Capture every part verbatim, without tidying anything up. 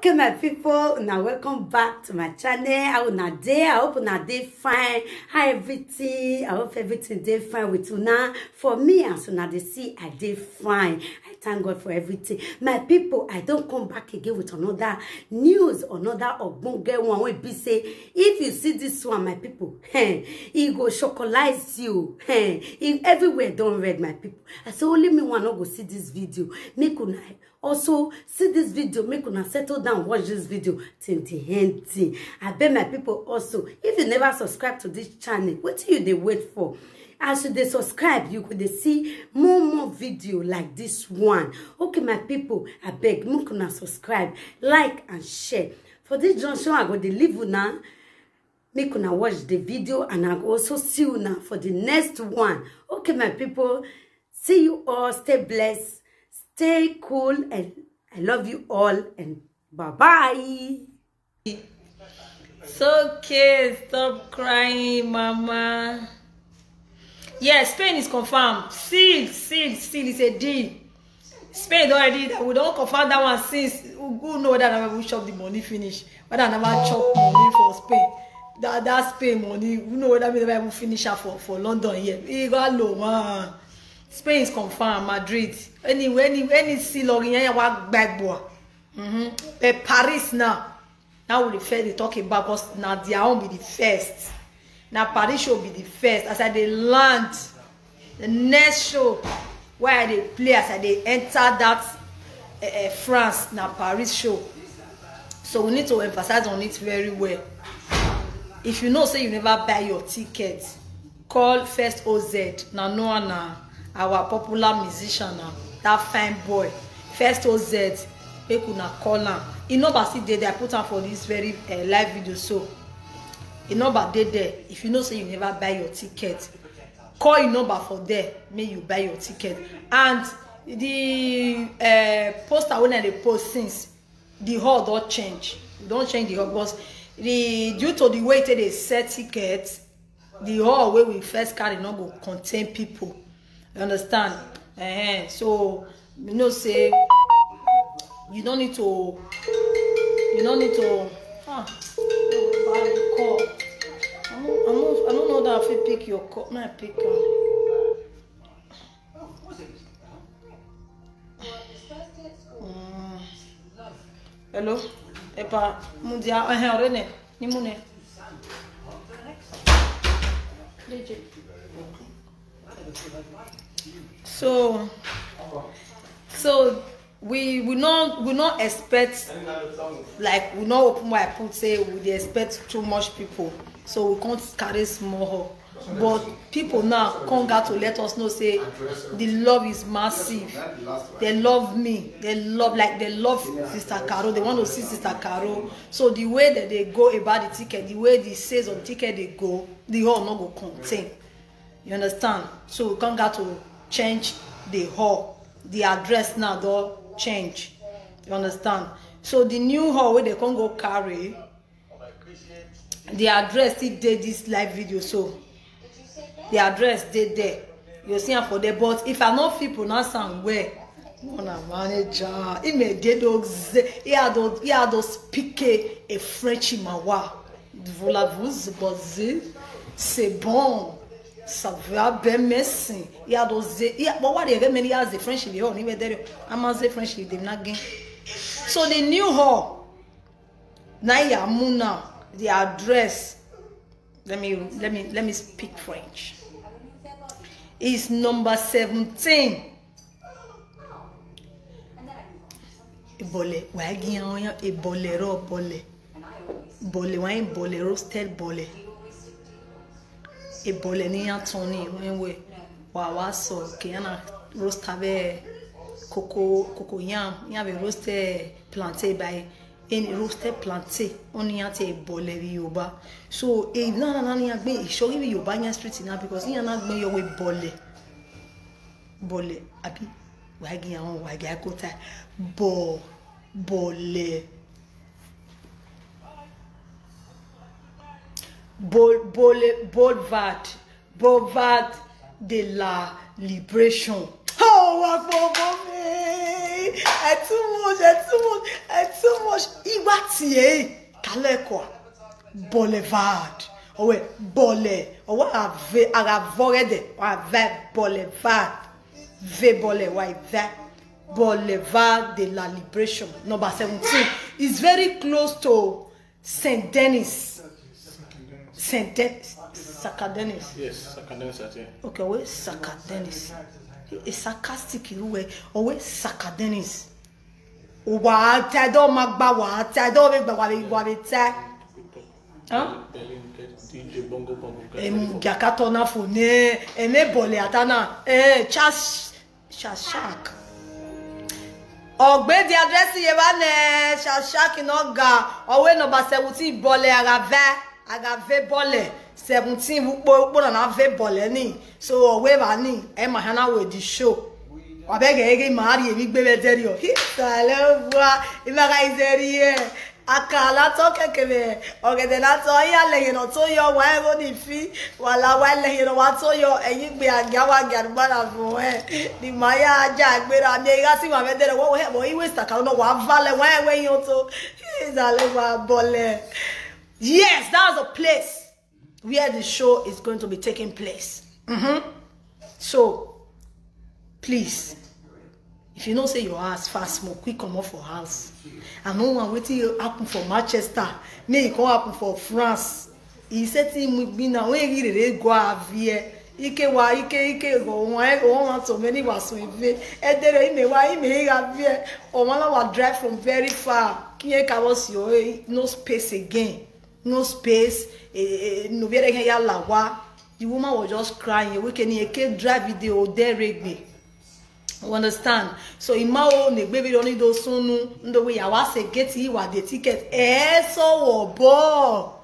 Okay, my people, now welcome back to my channel. How una dey? I hope una dey fine. How everything? I hope everything dey fine with una. For me, as una dey see, I dey fine. I thank God for everything. My people, I don come back again with another news, another ogbonge one wey be say, if you see this one, my people, hey, e go chocolize you. Hey, e, everywhere don red, my people. I say only me one no go see this video. Make una also see this video, make una settle down, watch this video till the end thing. I beg my people also, if you never subscribe to this channel, wetin you dey wait for? As you dey subscribe, you go dey see more more video like this one. Okay, my people, I beg, make una subscribe, like and share. For this junction, I go dey leave una. Make una watch the video and I go also see una for the next one. Okay, my people, see you all. Stay blessed, stay cool, and I love you all. And bye bye. It's okay, stop crying, mama. Yes, Spain is confirmed. Sealed, sealed, sealed. It's a deal. Spain don already, we don confirm that one since. Who, who know whether na we chop the money finish? Whether na we chop money for Spain? That, that Spain money, who know whether we never even finish am for, for London here? E go low, man. Spain is confirmed. Madrid. Anyway, any, any see log in here, wa gbagbo. Mm-hmm. But Paris now. Now we dey first dey talk about, because na their own be the first. Na Paris show be the first. As I dey land, the next show wey I dey play, as I dey enter that, eh, eh, France, na Paris show. So we need to emphasize on it very well. If you know say you never buy your ticket, call First O Z. Na Noah, na our popular musician, na that fine boy. First O Z, make una call am. Him number still dey there. I put am for this very, eh, live video. So him number dey there. If you know say you never buy your ticket, call him number for there, make you buy your ticket. And the, eh, poster wey I dey post since, the hall don change. We don change the hall because the, due to the way they dey sell tickets, the hall wey we first carry no go contain people. You understand? Eh, so you know say you don't need to, you don't need to, ah, call. I don't, I don't, I don't know that I fit pick your call. May I pick am? Mm. Hello? Epa, mundia, eh, orene, ni mune. So, so we, we no, we no expect, like, we no open wide put say we dey expect too much people, so we can't carry small hall. But people now come got to let us know say the love is massive. They love me. They love, like, they love Sister Carol. They want to see Sister Carol. So the way that they go about the ticket, the way the sales of ticket they go, the hall no go contain. You understand? So we can't got to change the hall. The address now don change. You understand? So the new hall wey they can't go carry, the address still dey this live video. So the address dey there. You see am for there. But if I no fit pronounce am well, una manage am. He may dey those, he had those, he had those speak a, a French in my wa. Voulez-vous bosser? C'est bon. Ça va bien, merci. He had those, he had, but what they get many years the French in the hall, even there. I'm a French in the nagging. So the new hall, Naya Muna, the address. Let me, let me, let me speak French. Is number seventeen. Ebole, wagi oyan, ebole ro bole. Bole, wine bole, roasted bole. Ebole ni yan toni, when we, wa wa so, ke yana roast abe coco, coco yam, ya be roasted plantain by in roasted plantain, only yan te ebole bi Yoruba. So, e na, na, na, ni agbe, e show bi Yoruba yan street na, because yan na gbe yo we bole. Bole, abi, wagi awon wagi akota. Bo, bole. Bol-, bole, Boulevard. Boulevard de la Liberation. Oh, wa gbogbo mi. I too much, I too much, I too much. Atie, Kalekwa, Boulevard. Owe, Bole, owe, ave, agavogede, ave, Boulevard. Ve Bole, why that? Boulevard de la Liberation, number seventeen. It's very close to Saint Denis. Saint De-, Saka Denis. Yes, Saka Denis, I think. Okay, where Saka Denis? It's sarcastic, you way. Or where Saka Denis? Wa ta do magba wa ta do be gba wa be wa be ta. Huh? Berlin, get D J Bongo Bongo, get ready for Em gakato na fo ne. Em e bole atana. Eh, chas Shashak. Ogbe the address ye ba ne Shashak no ga. Owe number seventeen bole agave. Agave bole. Seventeen ukpo ukpo na na ve bole ni. So owe ba ni. E ma hana we the show. Wa be ge ge ma ri ebi gbe be deri o. Hi, sale wa. Ima ga izeri ye. Akala to kekebe. Ogede na to ya le yin to yo wa e go ni fi. Wala wa le yin wa to yo. Eyin gbe aga wa ga gbara fun e. Ni ma ya aja gbera mi ga si ma be dere wo he bo iwe saka no wa vale wa e we yin to. Hi, sale wa bole. Yes, that's a place where the show is going to be taking place. Mm-hmm. So, please, if you know say your house fast smoke, quick comot for house. I no want wetin happen for Manchester, may e come happen for France. He said to him, we be now when he really go avie. Ike wa ike ike go wan go wan to many was so ive. Edere ime wa ime avie. O wan wa drive from very far. Kiye ka was yo, eh, no space again. No space. Eh, eh, no viere ke ya lawa. The woman was just crying. We can hear ke drive video there regbe. You understand? So ima o ne gbe bi oni do sunu ndo we ya wa se get yi wa the ticket. Eh, so wo bo.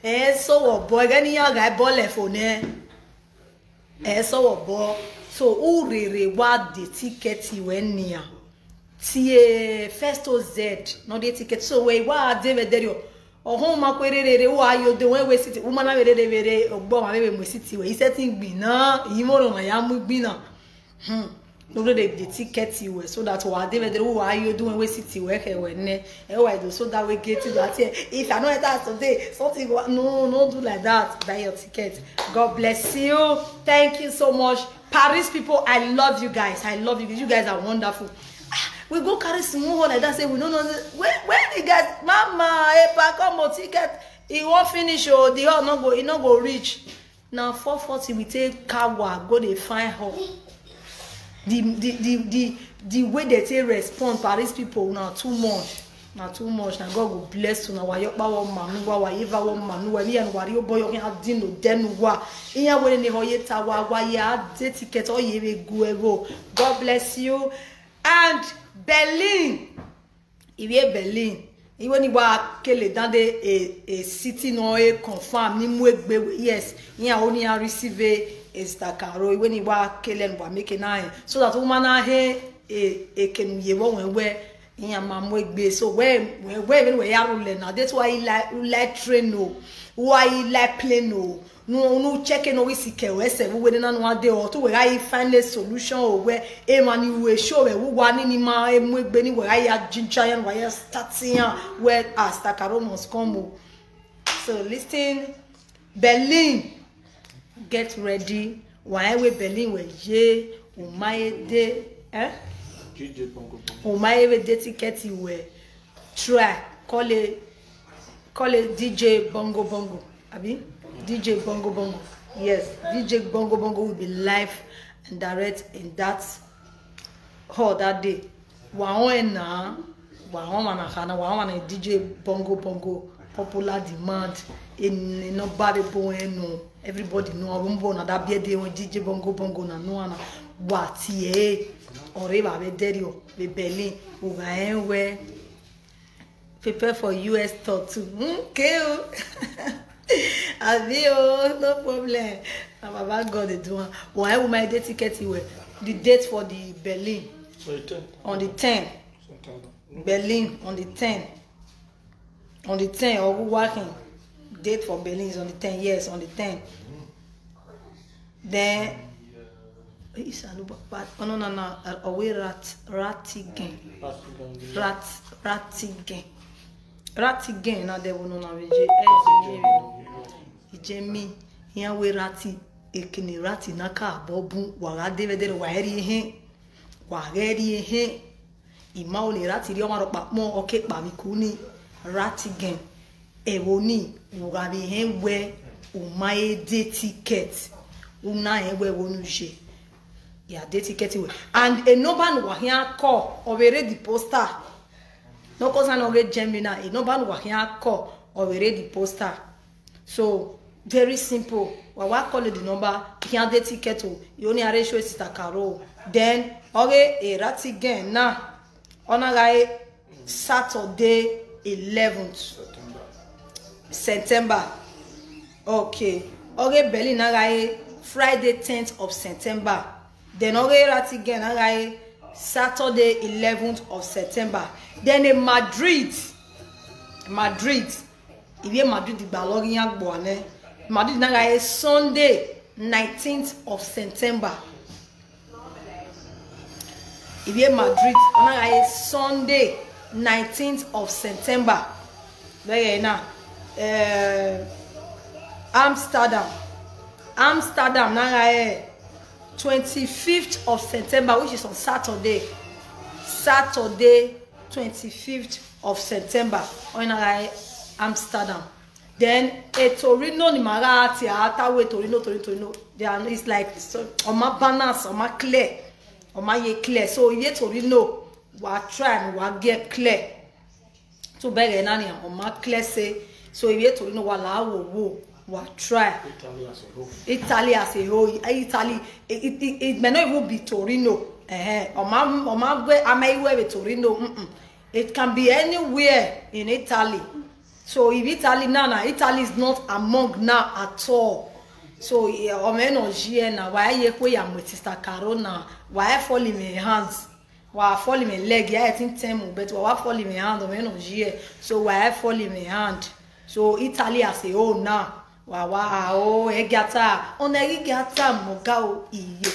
Eh, so wo bo. Gani ya ga bo le fo ne. Eh, so wo bo. So u rere wa the ticket we nia. Tie first to Z, no the ticket. So we wa de ve derio. O ho ma kwe rere re wa yo de we we city. Woman na rere rere ogbo ma we we city we. He said thing gbi na. Yi mo ro ma ya mu gbi na. Hmm. No do the, the ticket you were so that wa de ve derio wa yo de we we city we ke we ne. E wa do so that we get to that here. If I no enter today, something go, no, no do like that. Buy your ticket. God bless you. Thank you so much. Paris people, I love you guys. I love you. You guys are wonderful. Ah, we go carry small hall like that. Say we no know where, where the guys. Mama, epa, come on, ticket. E won't finish. Oh, the hall no go, e no go reach. Now four forty we take car wa go dey find hall. The the the the the way they take respond, Paris people, now too much. Na too much. Na God go bless una. Wa yo pa wo manu wa, wa yeva wo manu wa. Mi and wa ri obo yo kin adin no denu wa. Iya wele ni ho ye ta wa wa ye a de ticket o ye we go e go. God bless you. And Berlin. Iwe Berlin. Iwe ni wa kele dande a, a city no e confirm ni mu egbe we. Yes. Iya oni a receive a stakaro. Iwe ni wa kele wa make na e. So that woman na he e, e kenu ye wo wen we. Iya ma mu egbe. So we we we we ya rule na. That's why he like, like train no. Why he like plane no. No no check no we sike we se we na no ade o to we ga find a solution o we e ma ni we show we wa ni ni ma e mu egbe ni we ga ya ginger yan we ya starting yan we as takaro must come o. So listen, Berlin, get ready. Wa e we Berlin we ye, o ma e de, eh? D J Bongo Bongo. O ma e we de ticket we. Try call a, call a D J Bongo Bongo. Abi? D J Bongo Bongo. Yes, D J Bongo Bongo will be live and direct in that hall that day. Wa on e na, wa on wa na kana, wa on wa na D J Bongo Bongo, popular demand in no body boy no. Everybody know, abumbo na that be day when D J Bongo Bongo na no ana. Wa tie, ore ba be derio, be Berlin, u ga en we. Prepare for U S tour too. Hmm? Okay o. Abi o, no problem. Na Baba God dey do am. Why we my day ticket we? The date for the Berlin. So the ten. On the ten. September. Berlin on the ten. On the ten, or working. Date for Berlin is on the ten. Yes, on the ten. Then Isalu, but oh no no no, uh, Owe Rat Ratigan. Rat Ratigan. Rati gen na de wono na veje. Ejemi. Ijemi. Yan we rati. Ekini rati na ka bobu. Wa ga de vedere wa eri he. Wa eri he. Ima oni rati ri oma ro pa mo oke pa mi kuni. Rati gen. Ewo ni. Wa ga bi he we. Uma e de ticket. Una e we wonu je. Ya de ticket we. And a number no wa here call. Over the poster. No cause I no get Gemini. A number no wa here call. Over the poster. So very simple. Wa wa call the number. Here the ticket o. You only arrange with Sister Carol. Then okay, a rat again now. Ona guy Saturday eleventh September. Okay. Okay, Berlin na guy Friday tenth of September. Then okay, rat again na guy Saturday eleventh of September. Then in Madrid, Madrid, if you Madrid, the Balogi Yagboane, Madrid na guy Sunday nineteenth of September. If you Madrid, na guy Sunday nineteenth of September. There you now. Uh, Amsterdam. Amsterdam na guy twenty-fifth of September, which is on Saturday. Saturday, twenty-fifth of September. Ona guy Amsterdam. Then a Torino ni mara ati ata we Torino, Torino, Torino. They are, it's like so, oma balance, oma clear, oma ye clear. So ye Torino, wa try and wa get clear. To beg nani oma clear say. So ye Torino wa la wo wo, wa try. Italy as a whole. Italy as a whole. Italy, it, it, it, it may not even be Torino. Eh, oma oma we ama iwe we Torino. Mm-mm. It can be anywhere in Italy. So if Italy now, now Italy is not among now at all. So eh, ọmọ ẹ náà jí ẹ náà wàá yẹ pé àmọ Sister Carol náà wàá fall in my hands, wàá fall in my leg, yà ẹ ti ń tẹ́ mu, but wàá fall in my hand, ọmọ ẹ náà jí ẹ, so wàá fall in my hand. So Italy as a whole now, wàá wá àó ẹgata ọ̀nà ẹgata mọ̀gá o iye.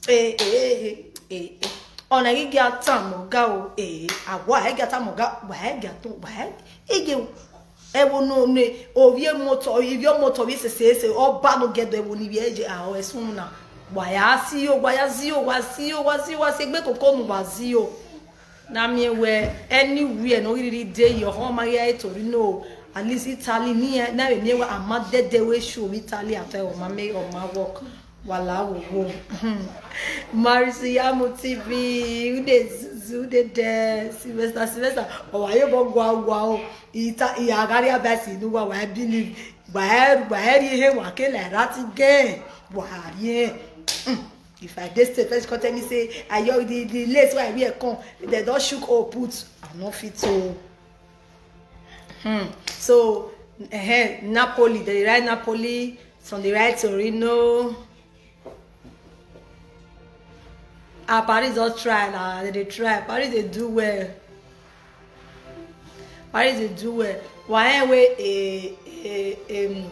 Ee ee ee ee ọ̀nà ẹgata mọ̀gá o ee àwọ̀ ẹgata mọ̀gá wàá ẹgata wàá ẹgẹ o. Ewo no ne ovie moto ivio moto vi sese ese oba no gedo ewo ni vie je a o esun na. Waya si o waya si o wa si o wa si wa si gbe koko nu wa si o. Na mi we anywhere no really dey your home area e Torino. At least Italy ni e na mi we ama dede we show Italy at all ma me o ma work. Wala wo wo. Marisiyamu T V, who dey zuzu, who dey there? Sylvester, Sylvester. Oh, why you go go go? Ita iya gari abasi nu wa wa believe. Wa wa ri he wa ke like that again. Wa ri he. If I dey stay first, come tell me say I your the the lace where I wear come. They don shook or put. I no fit to. Hmm. So eh, Napoli, they write Napoli from the right Torino. Ah, Paris don try na, they dey try. Paris dey do well. Paris dey do well. Why we a a a,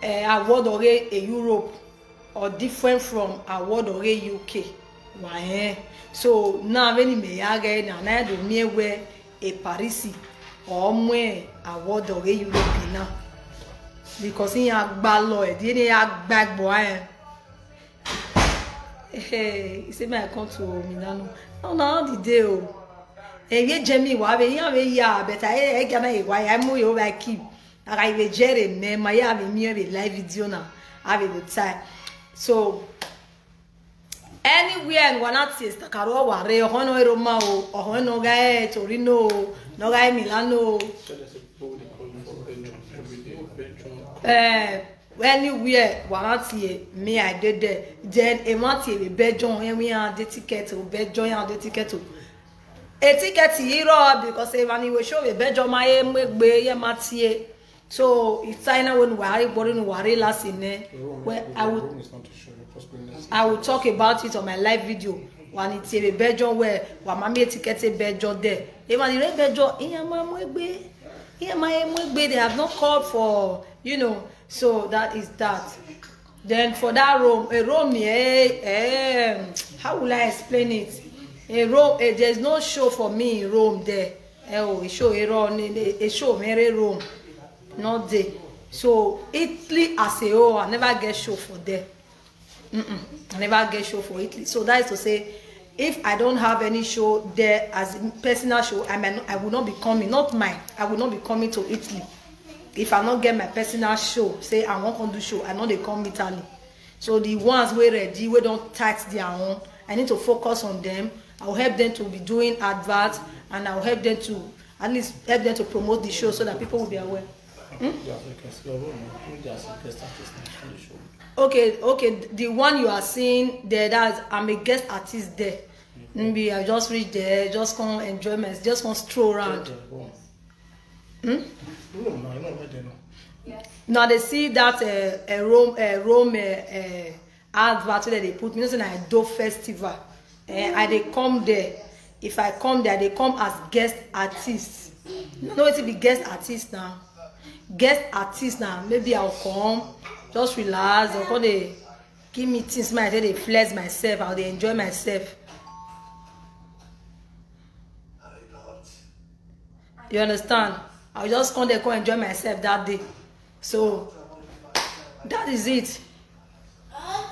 a award or a, a Europe or different from award or a U K. Why? So now when me ya get na na do me we a Paris or mwe award or a Europe now. Because in ya gba lo e, di ni ya gba gbo e. Hey, you say me I come to Milano. No, no, the day o. E ye jemi wa be ya be ya, but I e gana e wa ya mu yo ba keep. Aga ibe jere me ma ya be mi be live video na. I be the time. So anywhere and wanna taste the caro wa re hono ero ma o, o hono ga e Torino, no ga e Milano. Eh, anywhere wanna tie me I did there. Then e ma tie be bejon e we and the ticket o bejon and the ticket o. E ticket yi ro because e mani we show be bejon ma e megbe ye ma tie. So it's China when we are born we are last in there. Where I would I will talk about it on my live video. When it's a bejon where wa mami ticket a bejon there. E mani re bejon e ma mo egbe. E ma e mo egbe they have not called for, you know. So that is that. Then for that Rome, a Rome, eh, eh, how will I explain it? A Rome, eh, there's no show for me in Rome there. Eh, oh, a show, a run, a show, Mary Rome, not day. So Italy as a whole, I never get show for there. Mm-mm. I never get show for Italy. So that is to say, if I don't have any show there as a personal show, I might not, I will not be coming. Not mine. I will not be coming to Italy. If I not get my personal show, say I won't come do show, I know they come Italy. So the ones where ready, we don't tax their own. I need to focus on them. I'll help them to be doing adverts, and I'll help them to at least help them to promote the show so that people will be aware. Hmm? Okay, okay. The one you are seeing there, that's, I'm a guest artist there. Maybe I just reach there, just come enjoy my, just come stroll around. Hmm? Now they see that uh, uh, Rome, uh, Rome uh, uh, advert that they put me. You know, say na Edo Festival. Eh, I dey come there. If I come there, I dey come as guest artist. You know what be guest artist now? Guest artist now. Maybe I'll come, just relax. They'll come, they give me things, my, they flex myself. I'll dey enjoy myself. You understand? I'll just come there, come enjoy myself that day. So that is it.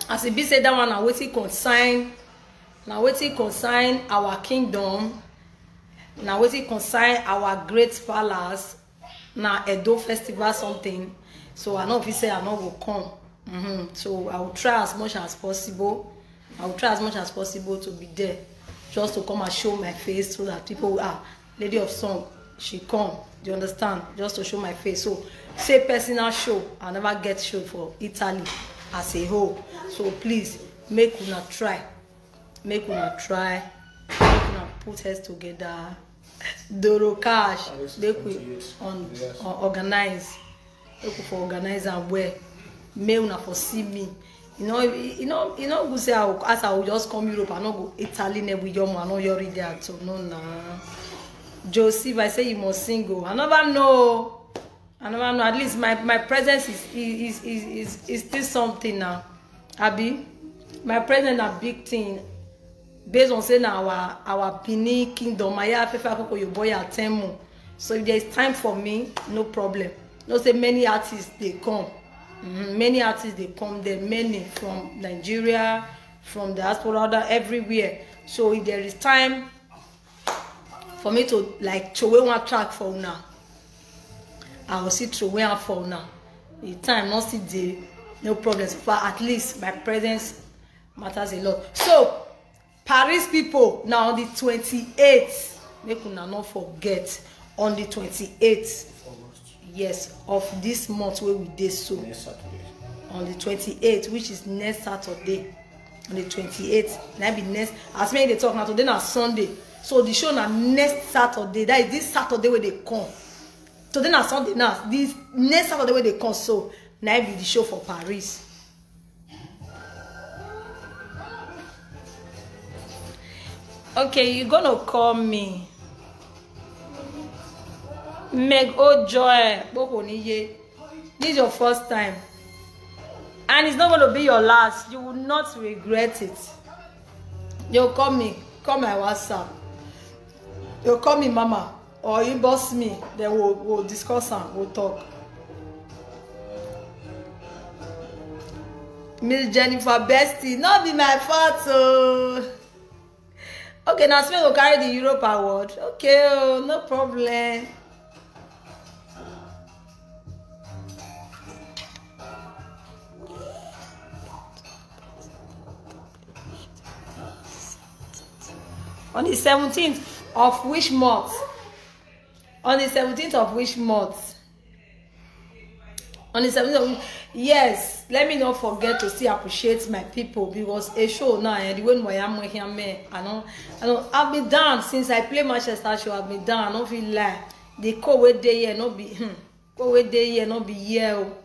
As e be say that one na wetin concern, na wetin concern our kingdom, na wetin concern our great palace, na Edo Festival something. So I no fit say I no go come. Mm-hmm. So I will try as much as possible. I will try as much as possible to be there, just to come and show my face so that people will, ah, Lady of Song, she come. Do you understand? Just to show my face. So say personal show, I never get show for Italy as a whole. So please, make una try. Make una try. Make una put heads together. Doro cash, make we on, on organize. Make we for organize am well. Make una for see me. You know, you know, you know, go say I will, as I will just come Europe, I no go Italy, ne with your man, no your there at all. No, nah. Joseph, I say you must single. I never know. I never know. At least my, my presence is, is, is, is, is still something now. Abi, my presence na big thing. Based on say na our, our Benin kingdom, my afefe akoko your boy atemu. So if there is time for me, no problem. No say many artists they come. Mm, many artists they come there, many from Nigeria, from diaspora, other everywhere. So if there is time for me to, like, throw away one track for una, I will see throw away am for una. The time not still dey, no problem. So far, at least my presence matters a lot. So Paris people, now on the twenty-eighth, make una not forget, on the twenty-eighth, yes, of this month where we dey so. Next Saturday. On the twenty-eighth, which is next Saturday, on the twenty-eighth, na be next. As many they talk now, today na Sunday. So the show na next Saturday. That is this Saturday where they come. Today na Sunday now. This next Saturday where they come. So na be the show for Paris. Okay, you gonna call me. Meg Ojoy, Bokoniye. This is your first time. And it's not gonna be your last. You will not regret it. You call me, call my WhatsApp. You call me, Mama, or inbox me, then we'll, we'll discuss and we'll talk. Miss Jennifer Bestie, not be my fault, oh. Okay, now Smith will carry the Europe Award. Okay, oh, no problem. On the seventeenth of which month? On the seventeenth of which month? On the seventeenth of, yes, let me not forget to still appreciate my people, because a show now, eh, the way I am here, man, I know, I know, I've been down since I play Manchester show. I've been down. I don't feel like the co way day here, no be, hmm, co way day here, no be here. Oh.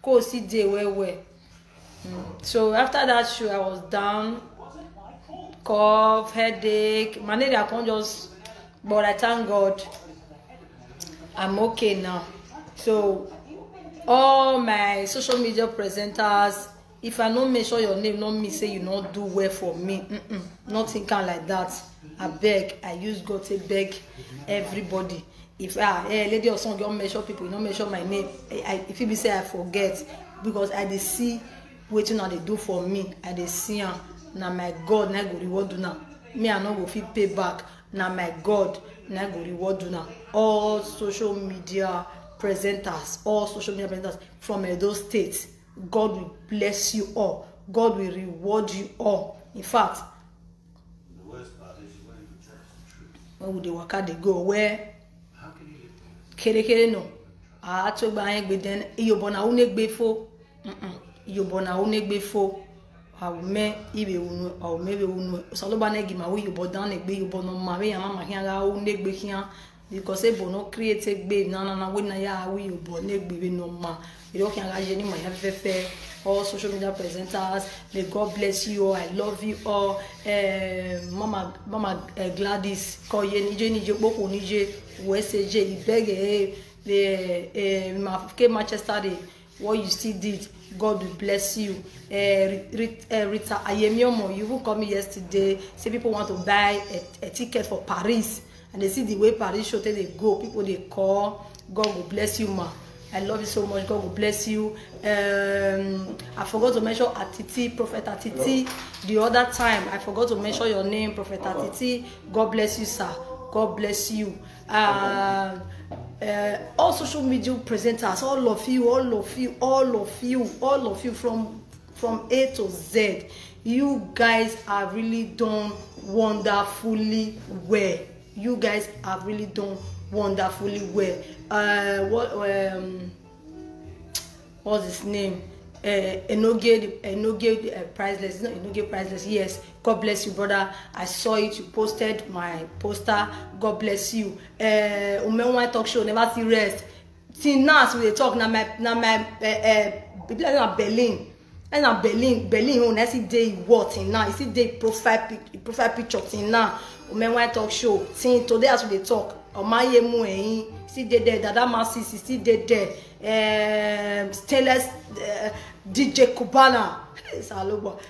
Co see day where where. Mm. So after that show, I was down, cough, headache, malaria. I can't just, but I thank God, I'm okay now. So all my social media presenters, If I no mention your name, no mean say you no do well for me. Mm-mm. Nothing can like that. I beg. I use God to beg everybody. If ah, eh, Lady Oson, you mention people, you no mention my name. I, I, if you be say I forget, because I dey see wetin una dey do for me, I dey see am. Na my God na go reward una. Me, I no go fit pay back. Na my God na go reward una. All social media presenters, all social media presenters from Edo State, God will bless you all. God will reward you all. In fact, when we dey waka dey go, where kere kere no, a to gba yẹn gbe den, iyobo na une gbe fo. Mm-mm. Iyobo na une gbe fo. Awume ibe unu, awume ibe unu. Saloba ne gima we iyobo dan ne gbe iyobo no ma we ya mama hian ga une gbe hian. Because ebo no create egbe na na na we na ya we iyobo ne gbe we no ma. You don't can ga ni ma ya fefe. All social media presenters, may God bless you all. I love you all. Eh, Mama, Mama eh, Gladys, Koye Nije Nije Boko Nije, U S A J, Ibege, eh, eh, eh, Ma- K Manchester Day, what you still did, God will bless you. Eh, Ri- Ri- eh, Rita Ayemiomo, you even call me yesterday. Say people want to buy a, a ticket for Paris, and they see the way Paris show take dey go. People dey call. God will bless you, ma. I love you so much. God will bless you. Um, I forgot to mention Atiti, Prophet Atiti. The other time, I forgot to mention your name, Prophet Atiti. God bless you, sir. God bless you. Uh, uh, all social media presenters, all of you, all of you, all of you, all of you from from A to Z. You guys have really done wonderfully well. You guys have really done wonderfully well. Uh, what um, what's his name? Uh, Enoge, Enoge uh, Priceless. No, Enoge Priceless. Yes. God bless you, brother. I saw it. You posted my poster. God bless you. Uh, Umenwa Talk Show never see rest. Till now, as we dey talk, na my na my uh, uh, be like na Berlin. And na Berlin, Berlin own. I see dey what in now. I see dey profile pic, profile picture till now. Umenwa Talk Show. Since today, as we dey talk, Omaye Mueyin, see dey there. Dada Masisi, see dey there. Um, Stainless uh, D J Kubana. Salobo.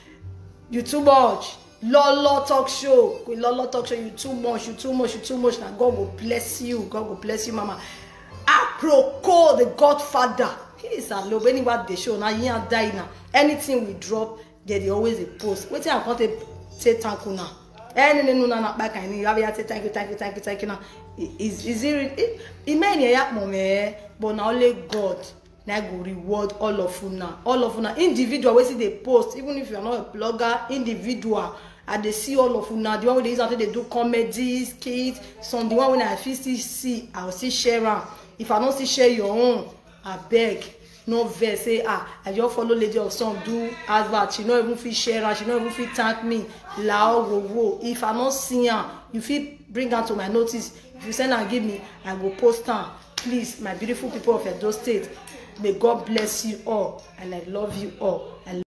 You too much. Lolo Talk Show. Queen Lolo Talk Show. You too much. You too much. You too much. Now God will bless you. God will bless you, Mama. Aproko, the Godfather. He is a low. Anywhere they show now, he and die now. Anything we drop, they, they always dey post. Wetin I come take say thank you now. Eh, no, no, no, no, no, back I need. You have to say thank you, thank you, thank you, thank you now. Is is it? It, it may not happen, eh? But now only God na go reward all of una, all of una individual wey still dey post, even if you are not a blogger, individual. I dey see all of una, the one wey dey use am take dey do comedy skit, some the one wey I fit still see, I go still share am. If I no still share your own, abeg, no vex say ah, I just follow Lady of Song do advert, she no even fit share am, she no even fit thank me. Lao wo wo, if I no see am, you fit bring am to my notice. If you send am give me, I go post am. Please, my beautiful people of Edo State, may God bless you all, and I love you all. I